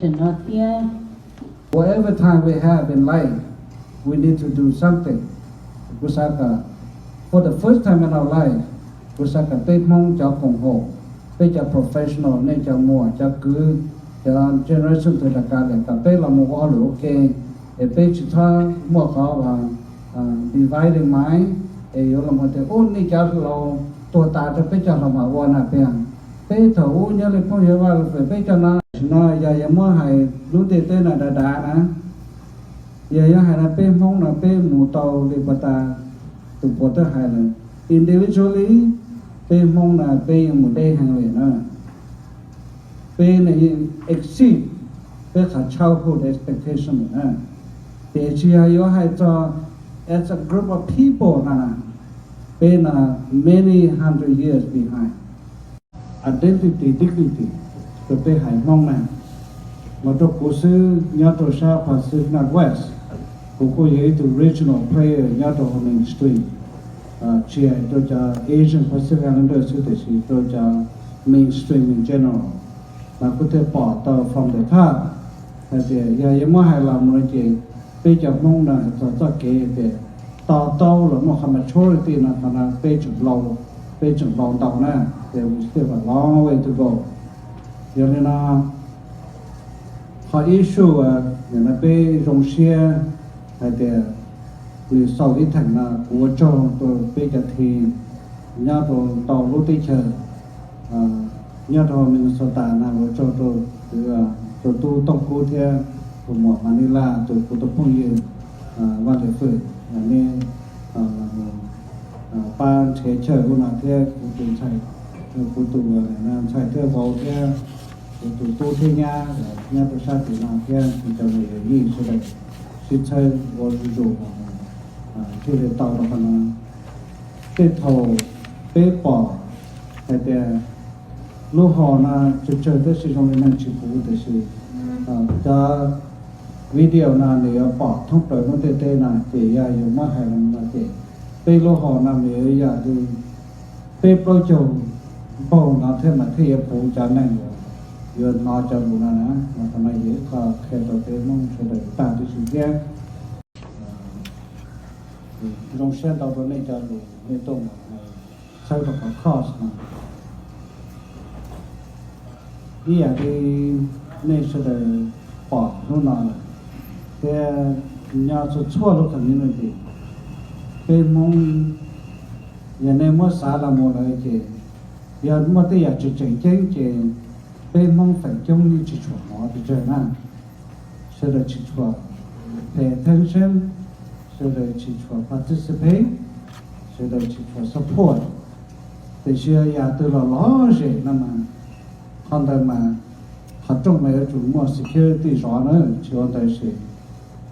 no thiab. Whatever time we have in life, we need to do something. Kuv xav kom, for the first time in our life, kuv xav kom peb Hmoob cov koom haum, peb cov professional, nej cov muam cov kwv, cov generation twg rov qab lawm, kom peb los mus ua hauj lwm ua ke, es peb tsis txhob muaj qhov uas dividing mind, es yuav los mus tias ub nej cov laus tuag tas rau peb cov hlob mam ua na peb. Peb thaum ub nyob li phooj ywg Vaj Lus Fwm peb cov no, tam sim no yog yuav muab hais lub ntiaj teb no dav dav na, yog yuav hais no peb Hmoob no peb mus tau li puas tas, tus puas twb hais lawm, individually peb Hmoob no peb yeej mus deb heev li na. Peb no yeej exceed peb qhov childhood expectation lawm na. Tiam sis yog yuav hais txog as a group of people no, peb no many hundred years behind. Identity, dignity rau peb haiv Hmoob na. Mas rau kuv xwb nyob rau sab Pacific Northwest, kuv kuj yog ib tug regional player nyob rau hauv mainstream, tsis hais rau cov Asian Pacific Islander xwb tiam sis rau cov mainstream in general. Mas kuv thiaj pom tau from the top hais tias yog yuav muab hais los mus no ces peb cov Hmoob no hais txog txoj kev tias to taub los muaj qhov maturity no, qhov no peb tseem, peb tseem npau ntau na, tias we still have a long way to go. Yog li no qhov issue no peb zoo siab hais tias nws xaus ib theem no kuv ua tsaug rau peb cov team nyob rau ntau lub teb chaws, nyob rau Minnesota no ua tsaug rau tus tub Tooj Kub thiab tus muam Manila, tus kuv tus phooj ywg Vaj Lus Fwm, nej pab nrhiav chaw ub no thiab kuv tus ntxhais, kuv tus ntxhais thiab vauv thiab kuv tus tub thiab nyab nyob rau sab tim no thiab kuv cov me nyuam yij sawv daws sib txhawb ua zuj zus thiaj li tau rau qhov no. Tej thaum peb pom hais tias lub hall no tsawg tsawg tab sis zoo li neeg tsis puv, tiam sis cov video no nws yuav pom thoob plaws lub ntiaj teb no ces yog yuav muab hais los no ces peb lub hall no nws yuav yog li peb plaub caug npaug no thiaj mas thiaj yuav puv cov neeg uas yuav hnov cov lus no na. Mas qhov no yog ib qho qhia rau peb Hmoob sawv daws tag tib si thiab. Zoo siab ntau rau nej cov lus nej tuaj txhawb rau qhov course no. Ib yam li nej sawv daws pom hnub no lawm thiab nyob txhua txhua lub community, peb Hmoob, yog nej muab xav los mus lawm ces yog muaj tej yam tsis tseem ceeb ces peb Hmoob feem coob yeej tsis tshua hnov pes tsawg na. Sawv daws tsis tshua pay attention, sawv daws tsis tshua participate, sawv daws tsis tshua support. Tiam sis yam twg los lom zem no mas qhov ntawd mas qhov rooj mas yuav tsum muaj security zov na, tsis ua ntawd ces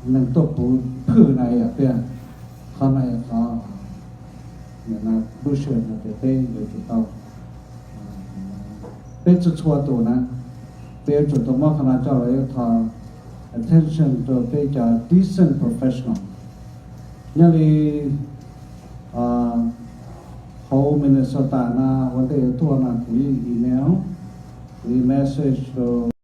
neeg tuaj puv phwj na yom tiag. Qhov no yog qhov lub sij hawm no tias peb yuav tsum tau, peb txhua txhua tus na, peb yuav tsum tau muab qhov no coj los ib qho attention rau peb cov decent professional. Nyob li hauv Minnesota no ua ntej yuav tuaj no kuv yeej email, kuv yeej message rau